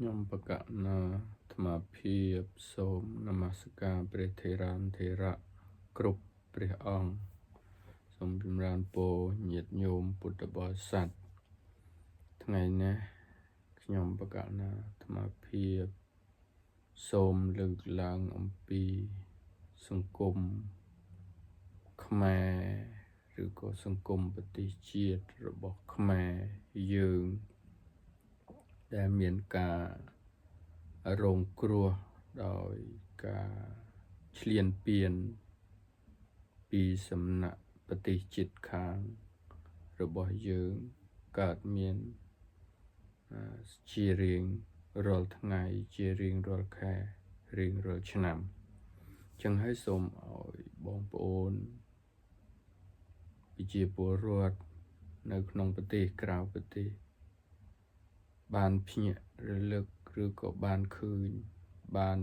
ខ្ញុំបកណាអាត្មាភាពសូមនមស្ការព្រះថេរានុថេរៈគ្រប់ព្រះអង្គសូមចម្រើនពរញាតិញោមពុទ្ធបរិស័ទថ្ងៃនេះខ្ញុំបកណាអាត្មាភាពសូមលើកឡើងអំពីសង្គមខ្មែរឬក៏សង្គមប្រទេសជាតិរបស់ខ្មែរយើងដែលមានការរងគ្រោះដោយការឈ្លានពានពីសំណាក់ប្រទេសជិតខាងរបស់យើងកើតមានជារៀងរាល់ថ្ងៃជារៀងរាល់ខែរៀងរាល់ឆ្នាំចឹងហើយសូមឲ្យបងប្អូនប្រជាពលរដ្ឋនៅក្នុងប្រទេសក្រៅប្រទេសបានភ្ញាក់រលឹកឬក៏បានឃើញបាន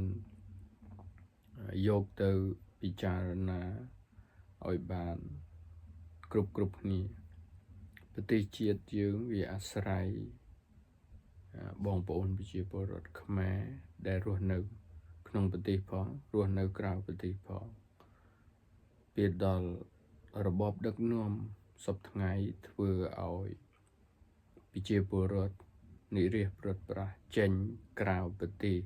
យកទៅពិចារណាឲ្យបានគ្រប់គ្រប់គ្នាប្រទេសជាតិយើងវាអាស្រ័យបងប្អូនប្រជាពលរដ្ឋខ្មែរដែលរស់នៅក្នុងប្រទេសផងរស់នៅក្រៅប្រទេសផងពេលដល់របបដឹកនាំសពថ្ងៃធ្វើឲ្យប្រជាពលរដ្ឋនិរាសព្រាត់ប្រាសចេញក្រៅប្រទេស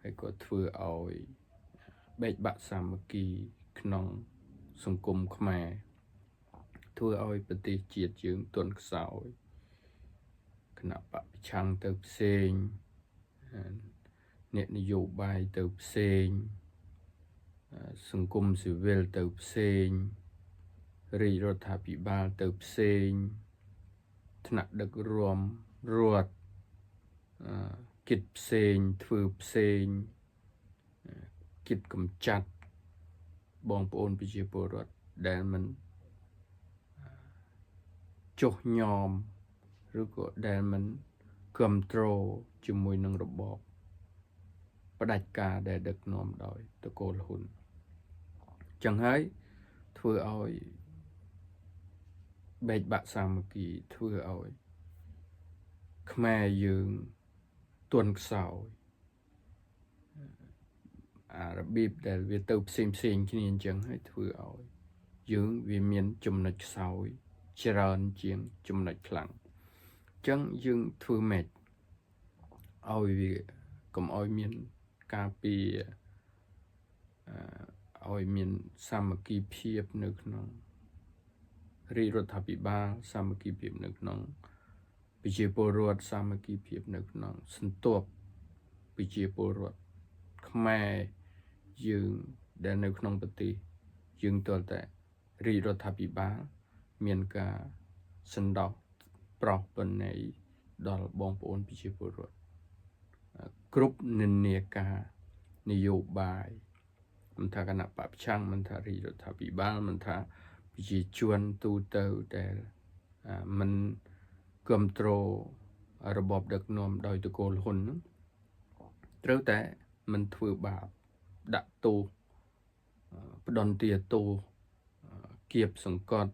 ហើយក៏ធ្វើឲ្យបែកបាក់សាមគ្គីក្នុងសង្គមខ្មែរធ្វើឲ្យប្រទេសជាតិយើងទន់ខ្សោយគណៈបកប្រឆាំងទៅផ្សេងអ្នកនយោបាយទៅផ្សេងសង្គមស៊ីវិលទៅផ្សេងរាជរដ្ឋាភិបាលទៅផ្សេងថ្នាក់ដឹកនាំរដ្ឋគិតផ្សេងធ្វើផ្សេងគិតកំចាត់បងប្អូនប្រជាពលរដ្ឋដែលមិនចុះញោមឬក៏ដែលមិនគ្រប់គ្រងជាមួយនឹងរបបផ្ដាច់ការដែលដឹកនាំដោយត្រកូលហ៊ុនចឹងហើយធ្វើឲ្យបែកបាក់សាមគ្គីធ្វើឲ្យខ្មែរយើងទន់ខ្សោយអារបៀបដែលវាទៅផ្សេងផ្សេងគ្នាអញ្ចឹងហើយធ្វើឲ្យយើងវាមានចំណុចខ្សោយច្រើនជាងចំណុចខ្លាំងអញ្ចឹងយើងធ្វើម៉េចឲ្យវាកុំឲ្យមានការពីឲ្យមានសាមគ្គីភាពនៅក្នុងរាជរដ្ឋាភិបាលសាមគ្គីភាពនៅក្នុងប្រជាពលរដ្ឋសាមគ្គីភាពនៅក្នុងសន្ទាប់ប្រជាពលរដ្ឋខ្មែរយើងដែលនៅក្នុងប្រទេសយើងទាល់តែរាជរដ្ឋាភិបាលមានការសន្តោសប្រោសប្រណីដល់បងប្អូនប្រជាពលរដ្ឋគ្រប់និន្នាការនយោបាយមិនថាគណៈបកប្រឆាំងមិនថារាជរដ្ឋាភិបាលមិនថាប្រជាជនទូទៅដែលមិនគ្រប់គ្រងរបបដឹកនាំដោយត្រកូលហ៊ុនហ្នឹងត្រូវតែមិនធ្វើបាបដាក់ទោសផ្ដន្ទាទោសគៀបសង្កត់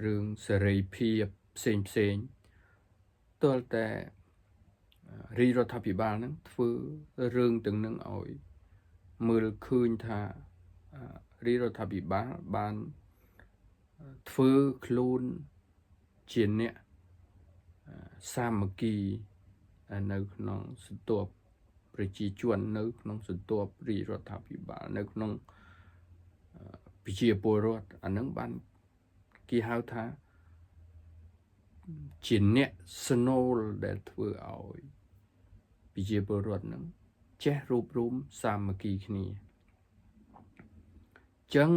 រឿងសេរីភាពផ្សេងផ្សេងទាល់តែរាជរដ្ឋាភិបាលហ្នឹងធ្វើរឿងទាំងនឹងឲ្យមើលឃើញថារាជរដ្ឋាភិបាលបានធ្វើខ្លួនជាអ្នកសាមគ្គីនៅក្នុងសន្ទាប់ប្រជាជននៅក្នុងសន្ទាប់រាជរដ្ឋាភិបាលនៅក្នុងប្រជាពលរដ្ឋអានឹងបានគេហៅថាជាអ្នកស្នូលដែលធ្វើឲ្យប្រជាពលរដ្ឋនឹងចេះរួបរួមសាមគ្គីគ្នាចឹង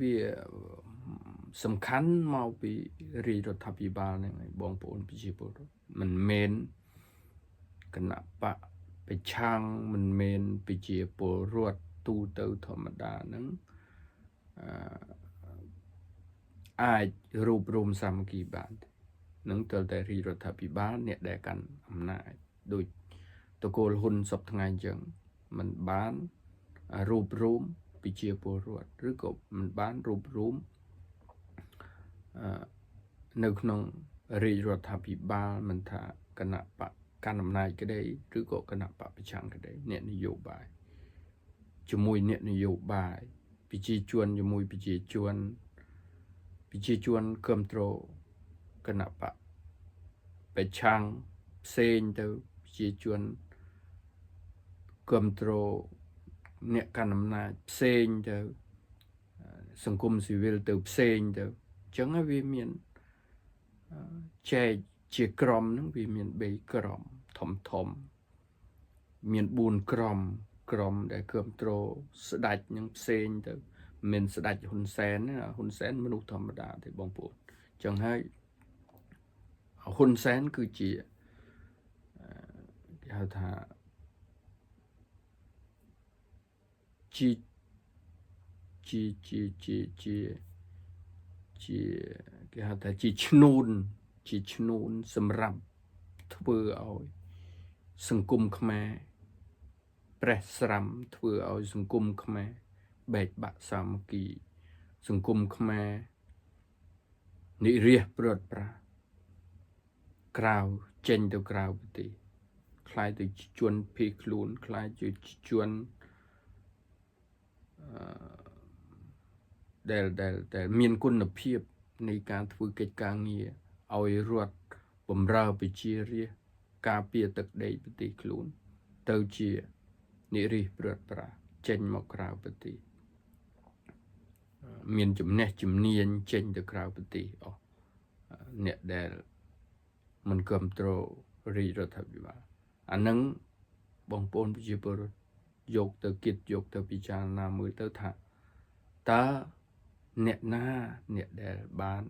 វាសំខាន់មកពីរាជរដ្ឋាភិបាលហ្នឹងឯងបងប្អូនប្រជាពលរដ្ឋមិនមែនគណៈបកប្រឆាំងមិនមែនប្រជាពលរដ្ឋទូទៅធម្មតាហ្នឹងអាចរួបរួមសាមគ្គីបាននឹងទើបតែរាជរដ្ឋាភិបាលអ្នកដែលកាន់អំណាចដូចត្រកូលហ៊ុនសពថ្ងៃអញ្ចឹងมันបានរួបរួមប្រជាពលរដ្ឋឬក៏មិនបានរួបរួមនៅក្នុងរាជរដ្ឋាភិបាលមិនថាគណៈបក កាន់អំណាចក្តីឬក៏គណៈបកប្រឆាំងក្តីអ្នកនយោបាយជាមួយអ្នកនយោបាយប្រជាជនជាមួយប្រជាជនប្រជាជនគ្រប់គ្រងគណៈបកប្រឆាំងផ្សេងទៅប្រជាជនគ្រប់គ្រងអ្នកកាន់អំណាចផ្សេងទៅសង្គមស៊ីវិលទៅផ្សេងទៅអញ្ចឹងវាមានចែកជាក្រុមហ្នឹងវាមាន3ក្រុមធំធំមាន4ក្រុមក្រុមដែលគ្រប់គ្រងស្ដេចនឹងផ្សេងទៅមិនស្ដេចហ៊ុនសែនណាហ៊ុនសែនមនុស្សធម្មតាទេបងប្អូនអញ្ចឹងហើយហ៊ុនសែនគឺជាគេហៅថាជាជាជាជាជាជាគេហៅថាជាឈ្នួនជាឈ្នួនសម្រាប់ធ្វើឲ្យសង្គមខ្មែរប្រេះស្រាំធ្វើឲ្យសង្គមខ្មែរបែកបាក់សាមគ្គីសង្គមខ្មែរនិរាសព្រាត់ប្រាសក្រៅចេញទៅក្រៅប្រទេសខ្លាយទៅជនភៀសខ្លួនខ្លាយជាជនអឺដែលដែលដែលមានគុណភាពនៃការធ្វើកិច្ចការងារឲ្យរដ្ឋបំរើប្រជារាស្ត្រការពារទឹកដីប្រទេសខ្លួនទៅជានិរិះព្រាត់ប្រាសចេញមកក្រៅប្រទេសមានចំណេះជំនាញចេញទៅក្រៅប្រទេសអស់អ្នកដែលមិនគ្រប់គ្រងរាជរដ្ឋាភិបាលអានឹងបងប្អូនប្រជាពលរដ្ឋយកទៅគិតយកទៅពិចារណាមើលទៅថាតើអ្នកណាអ្នកដែលបាន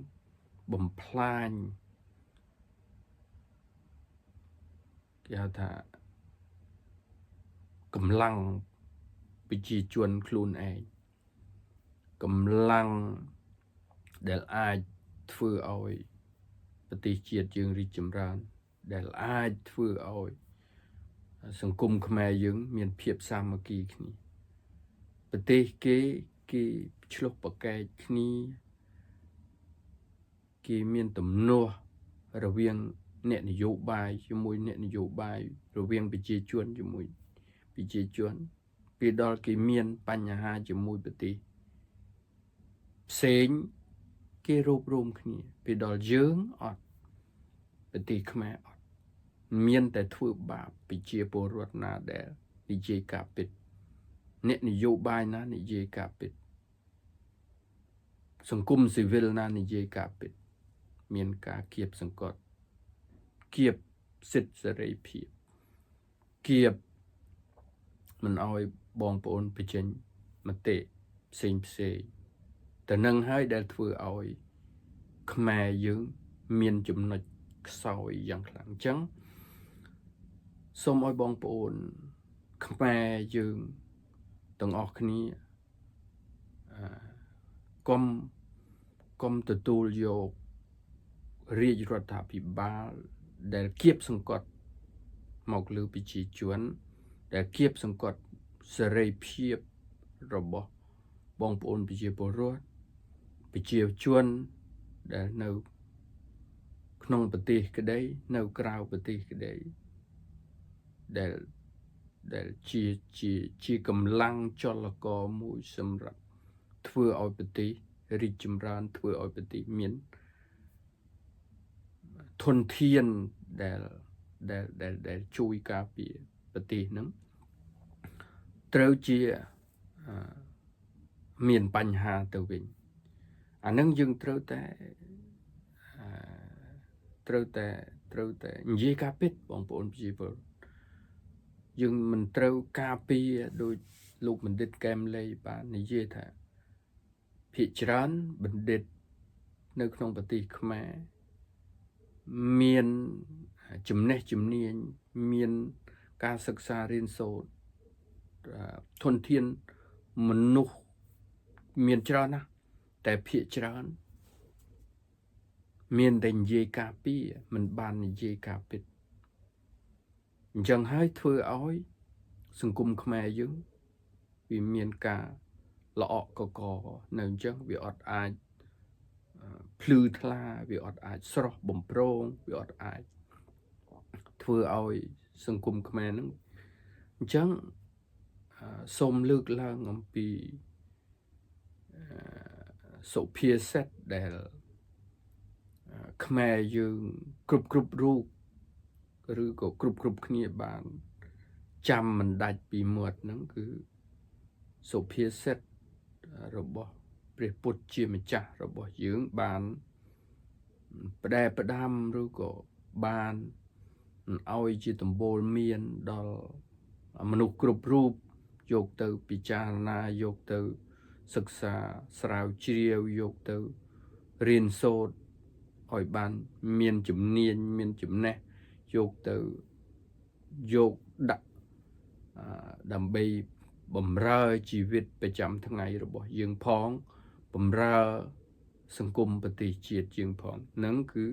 បំផ្លាញគេហៅថាកម្លាំងប្រជាជនខ្លួនឯងកម្លាំងដែលអាចធ្វើឲ្យប្រទេសជាតិយើងរីកចម្រើនដែលអាចធ្វើឲ្យសង្គមខ្មែរយើងមានភាពសាមគ្គីគ្នាប្រទេសគេគេឆ្លុះប្រកែកគ្នាគេមានទំនាស់រវាងអ្នកនយោបាយជាមួយអ្នកនយោបាយរវាងប្រជាជនជាមួយប្រជាជនពេលដល់គេមានបញ្ហាជាមួយប្រទេសផ្សេងគេរួបរวมគ្នាពេលដល់យើងអត់ប្រទេសខ្មែរអត់មានតែធ្វើបាបប្រជាពលរដ្ឋណាដែលនិយាយការពិតអ្នកនយោបាយណានិយាយការពិតសង្គមស៊ីវិលណានិយាយការពិតមានការគៀបសង្កត់គៀបសិទ្ធិសេរីភាពគៀបមិនឲ្យបងប្អូនបញ្ចេញមតិផ្សេងផ្សេងតែនឹងហើយដែលធ្វើឲ្យខ្មែរយើងមានចំណុចខ្សោយយ៉ាងខ្លាំងអញ្ចឹងសូមឲ្យបងប្អូនខ្មែរយើងទាំងអស់គ្នាកុំកុំទទួលយករាជរដ្ឋាភិបាលដែលគៀបសង្កត់មកលើប្រជាជនដែលគៀបសង្កត់សេរីភាពរបស់បងប្អូនប្រជាពលរដ្ឋប្រជាជនដែលនៅក្នុងប្រទេសក្តីនៅក្រៅប្រទេសក្តីដែលដែលជាជាជាកម្លាំងចលករមួយសម្រាប់ធ្វើឲ្យប្រទេសរីកចម្រើនធ្វើឲ្យប្រទេសមានធនធានដែលដែលដែលដែលជួយការពារប្រទេសហ្នឹងត្រូវជាមានបញ្ហាទៅវិញអានឹងយើងត្រូវតែត្រូវតែត្រូវតែនិយាយការពិតបងប្អូនប្រជាពលយើងមិនត្រូវការពារដោយលោកបណ្ឌិតកែមលីបាននិយាយថាភាគច្រើនបណ្ឌិតនៅក្នុងប្រទេសខ្មែរមានចំណេះជំនាញមានការសិក្សារៀនសូត្រធនធានមនុស្សមានច្រើនណាស់តែភាគច្រើនមានតែនិយាយការពារមិនបាននិយាយការពិតអញ្ចឹងហើយធ្វើឲ្យសង្គមខ្មែរយើងវាមានការល្អក់កកនៅអញ្ចឹងវាអត់អាចភ្លឺថ្លាវាអត់អាចស្រស់បំព្រងវាអត់អាច ធ្វើឲ្យសង្គមខ្មែរហ្នឹងអញ្ចឹងសូមលើកឡើងអំពីសុភាសិតដែលខ្មែរយើងគ្រប់គ្រប់រូបឬក៏គ្រប់គ្រប់គ្នាបានចាំមិនដាច់ពីមាត់ហ្នឹងគឺសុភាសិតរបស់ព្រះពុទ្ធជាម្ចាស់របស់យើងបានផ្ដែផ្ដាំឬក៏បានឲ្យជាដំបូលមានដល់មនុស្សគ្រប់រូបយកទៅពិចារណាយកទៅសិក្សាស្រាវជ្រាវយកទៅរៀនសូត្រឲ្យបានមានជំនាញមានចំណេះយកទៅយកដាក់ដើម្បីបំរើជីវិតប្រចាំថ្ងៃរបស់យើងផងបំរើសង្គមប្រទេសជាតិយើងផងនឹងគឺ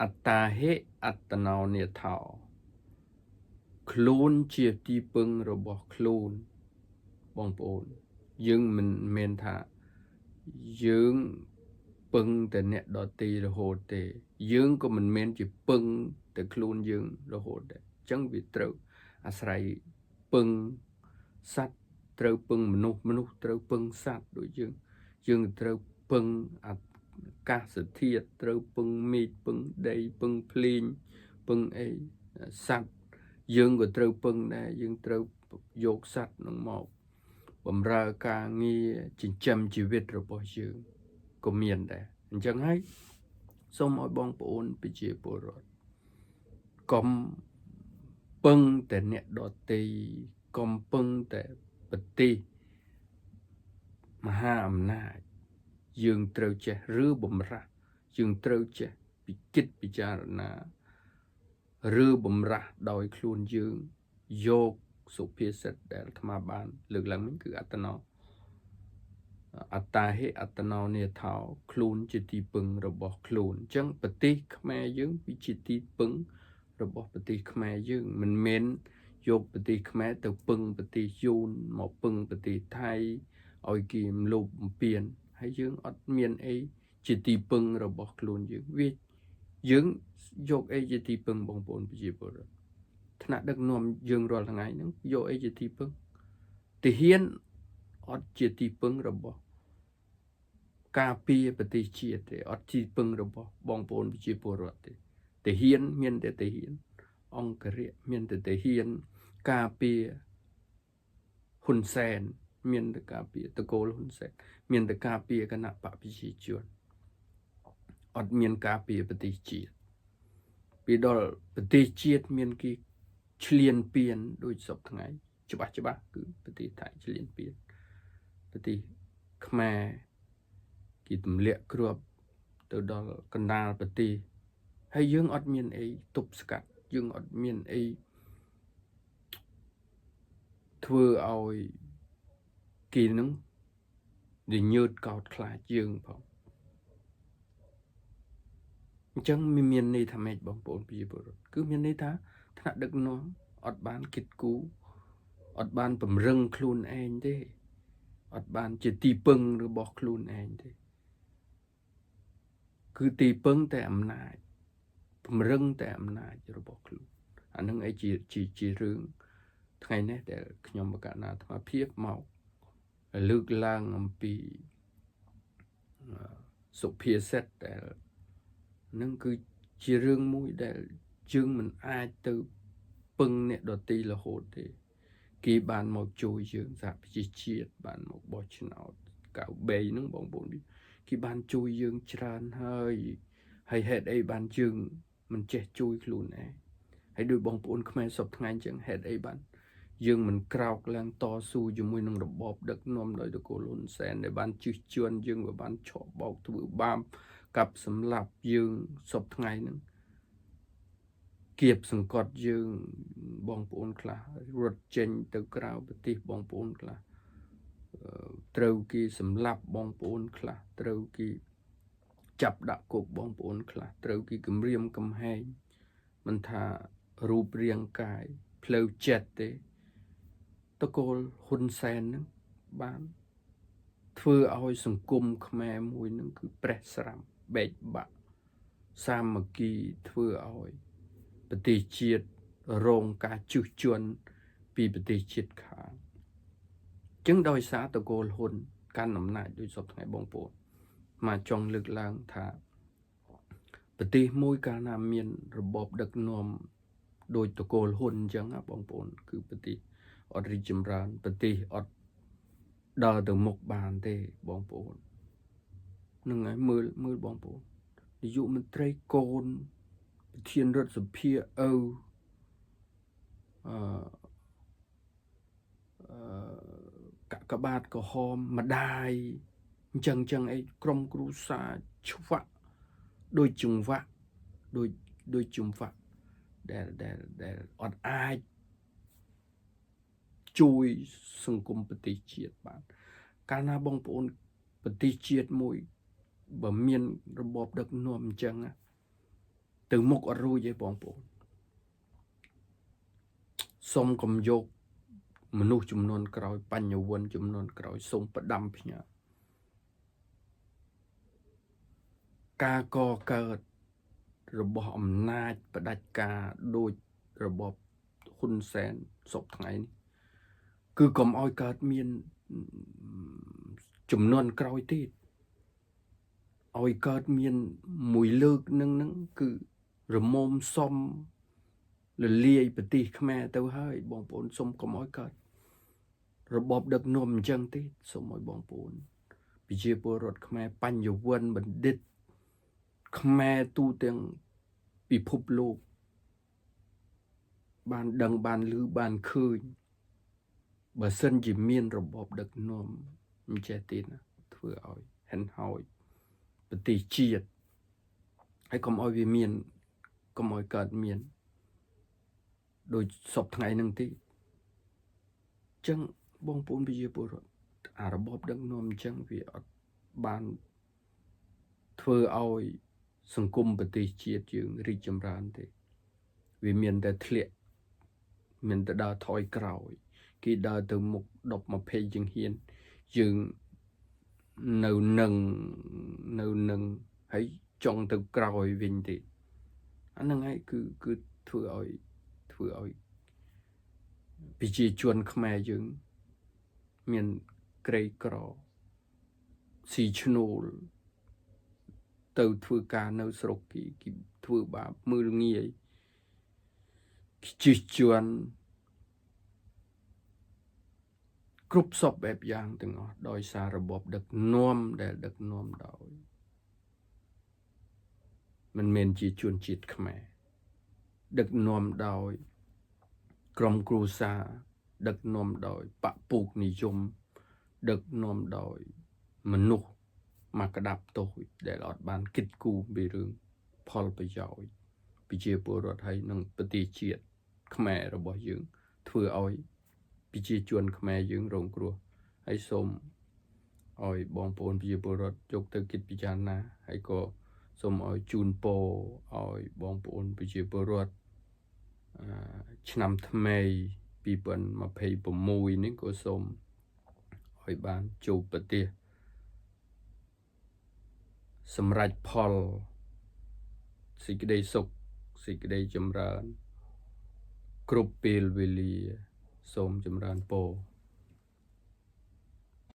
អត្តាហិអត្តនោនាថោខ្លួនជាទីពឹងរបស់ខ្លួនបងប្អូនយើងមិនមែនថាយើងពឹងតែអ្នកដទៃរហូតទេយើងក៏មិនមែនជាពឹងតែខ្លួនយើងរហូតដែរអញ្ចឹងវាត្រូវអាស្រ័យពឹងសត្វត្រូវពឹងមនុស្សមនុស្សត្រូវពឹងសត្វដូចយើងយើងត្រូវពឹងអាកាសធាតុត្រូវពឹងមេឃពឹងដីពឹងភ្លៀងពឹងអីសត្វយើងក៏ត្រូវពឹងដែរយើងត្រូវយកសត្វនឹងមកបំរើការងារចិញ្ចឹមជីវិតរបស់យើងក៏មានដែរអញ្ចឹងហើយសូមឲ្យបងប្អូនប្រជាពលរដ្ឋកុំពឹងតែអ្នកដទៃកុំពឹងតែប្រទេសមហាអំណាចយើងត្រូវចេះឬបំរាស់យើងត្រូវចេះពិគិតពិចារណាឬបំរាស់ដោយខ្លួនយើងយកសុភាសិតដែលអាត្មាបានលើកឡើងនេះគឺអត្តនោអត្តាហិអត្តនោនាថោខ្លួនជាទីពឹងរបស់ខ្លួនអញ្ចឹងប្រទេសខ្មែរយើងវាជាទីពឹងរបស់ប្រទេសខ្មែរយើងមិនមែនយកប្រទេសខ្មែរទៅពឹងប្រទេសយួនមកពឹងប្រទេសថៃឲ្យគេមលោបបំពេញហើយយើងអត់មានអីជាទីពឹងរបស់ខ្លួនយើងវាយើងយកអីជាទីពឹងបងប្អូនប្រជាពលរដ្ឋថ្នាក់ដឹកនាំយើងរាល់ថ្ងៃហ្នឹងយកអីជាទីពឹងទាហានអត់ជាទីពឹងរបស់ការពារប្រទេសជាតិទេអត់ជាពឹងរបស់បងប្អូនប្រជាពលរដ្ឋទេទាហានមានតែទាហានអង្គរៈមានតែទាហានការពារហ៊ុនសែនមានតែការពារតកូលហ៊ុនសែនមានតែការពារគណៈបកប្រជាជនអត់មានការពារប្រទេសជាតិពីដល់ប្រទេសជាតិមានគេឈ្លានពានដូចសពថ្ងៃច្បាស់ច្បាស់គឺប្រទេសថៃឈ្លានពានប្រទេសខ្មែរគេទម្លាក់គ្រាប់ទៅដល់កណ្ដាលប្រទេសហើយយើងអត់មានអីទប់ស្កាត់យើងអត់មានអីធ្វើឲ្យគេនឹងញើតកោតខ្លាចយើងផងអញ្ចឹងមានន័យថាម៉េចបងប្អូនប្រជាពលរដ្ឋគឺមានន័យថាថ្នាក់ដឹកនាំអត់បានគិតគូរអត់បានពង្រឹងខ្លួនឯងទេអត់បានជាទីពឹងរបស់ខ្លួនឯងទេគឺទីពឹងតែអំណាចពង្រឹងតែអំណាចរបស់ខ្លួនអានឹងឯជាជាជារឿងថ្ងៃនេះដែលខ្ញុំបកណាអាត្មាភាពមកលើកឡើងអំពីសុភាសិតដែលនឹងគឺជារឿងមួយដែលយើងមិនអាចទៅពឹងអ្នកដទៃរហូតទេគេបានមកជួយយើងសហប្រជាជាតិបានមកបោះឆ្នោត93ហ្នឹងបងប្អូនគេបានជួយយើងច្រើនហើយហើយហេតុអីបានយើងមិនចេះជួយខ្លួនឯងហើយដោយបងប្អូនខ្មែរសពថ្ងៃអញ្ចឹងហេតុអីបានយើងមិនក្រោកឡើងតស៊ូជាមួយនឹងរបបដឹកនាំដោយតកូលហ៊ុនសែនដែលបានជិះជាន់យើងបានឆក់បោកធ្វើបាបកាប់សម្លាប់យើងសពថ្ងៃហ្នឹងគៀបសង្កត់យើងបងប្អូនខ្លះរត់ចេញទៅក្រៅប្រទេសបងប្អូនខ្លះត្រូវគេសម្លាប់បងប្អូនខ្លះត្រូវគេចាប់ដាក់គុកបងប្អូនខ្លះត្រូវគេគំរាមកំហែងមិនថារូបរាងកាយផ្លូវចិត្តទេតកូលហ៊ុនសែនហ្នឹងបានធ្វើឲ្យសង្គមខ្មែរមួយហ្នឹងគឺប្រេះស្រាំបែកបាក់សាមគ្គីធ្វើឲ្យ ប្រទេសជាតិរងការជិះជាន់ពីប្រទេសជាតិខាងចឹងដោយសារតកូលហ៊ុនកាន់អំណាចដូចសពថ្ងៃបងប្អូនមកចង់លើកឡើងថាប្រទេសមួយកាលណាមានរបបដឹកនាំដោយតកូលហ៊ុនអញ្ចឹងបងប្អូនគឺប្រទេសអត់រីកចម្រើនប្រទេសអត់ដើរទៅមុខបានទេបងប្អូននឹងហើយមើលមើលបងប្អូននាយកមន្ត្រីកូនប្រធានរដ្ឋសភាឪអឺអឺកកបាទក្រហមម្ដាយអញ្ចឹងអញ្ចឹងអីក្រុមគ្រួសារឆ្វាក់ដូចចង្វាក់ដូចដូចចង្វាក់ដែលអត់អាចជួយសង្គមប្រទេសជាតិបានកាលណាបងប្អូនប្រទេសជាតិមួយបើមានរបបដឹកនាំអញ្ចឹងទៅមុខអត់រួចទេបងប្អូនសូមកុំយកមនុស្សចំនួនក្រោយបញ្ញវន្តចំនួនក្រោយសូមផ្ដាំផ្ញើការកកើតរបស់អំណាចផ្ដាច់ការដូចរបបហ៊ុនសែនសពថ្ងៃនេះគឺកុំឲ្យកើតមានចំនួនក្រោយទៀតឲ្យកើតមានមួយលើកនឹងហ្នឹងគឺរមុំសំលលាយប្រទេសខ្មែរទៅហើយបងប្អូនសូមកុំឲ្យកើតរបបដឹកនាំអញ្ចឹងទេសូមឲ្យបងប្អូនប្រជាពលរដ្ឋខ្មែរបញ្ញវន្តបណ្ឌិតខ្មែរទូទាំងពិភពលោកបានដឹងបានឮបានឃើញបើសិនជាមានរបបដឹកនាំអញ្ចេះទេណាធ្វើឲ្យហិនហោចប្រទេសជាតិហើយកុំឲ្យវាមានកុំឲ្យកើតមានដូចសពថ្ងៃហ្នឹងទេអញ្ចឹងបងប្អូនប្រជាពលរដ្ឋអារបបដឹកនាំអញ្ចឹងវាអត់បានធ្វើឲ្យសង្គមប្រទេសជាតិយើងរីកចម្រើនទេវាមានតែធ្លាក់មានតែដើរថយក្រោយគេដើរទៅមុខ10 20ជាងហ៊ានយើងនៅនឹងនៅនឹងហើយចង់ទៅក្រោយវិញទេអាហ្នឹងហើយគឺគឺធ្វើឲ្យធ្វើឲ្យប្រជាជនខ្មែរយើងមានក្រីក្រស៊ីឈ្នួលទៅធ្វើការនៅស្រុកគេគេធ្វើបាបមើលងាយជិះជាន់គ្រប់សពបែបយ៉ាងទាំងអស់ដោយសាររបបដឹកនាំដែលដឹកនាំដោយមិនមែនជាជនជាតិខ្មែរដឹកនាំដោយក្រុមគ្រួសារដឹកនាំដោយបពូកនិយមដឹកនាំដោយមនុស្សមកក្តាប់តូចដែលអត់បានគិតគូរពីរឿងផលប្រយោជន៍ប្រជាពលរដ្ឋហើយនិងប្រទេសជាតិខ្មែររបស់យើងធ្វើឲ្យប្រជាជនខ្មែរយើងរងគ្រោះហើយសូមឲ្យបងប្អូនប្រជាពលរដ្ឋយកទៅគិតពិចារណាហើយក៏សូមឲ្យជូនពរឲ្យបងប្អូនប្រជាពលរដ្ឋឆ្នាំថ្មី2026នេះក៏សូមឲ្យបានជួបប្រទេសសម្រេចផលសេចក្តីសុខសេចក្តីចម្រើនគ្រប់ពេលវេលាសូមចម្រើនពរ។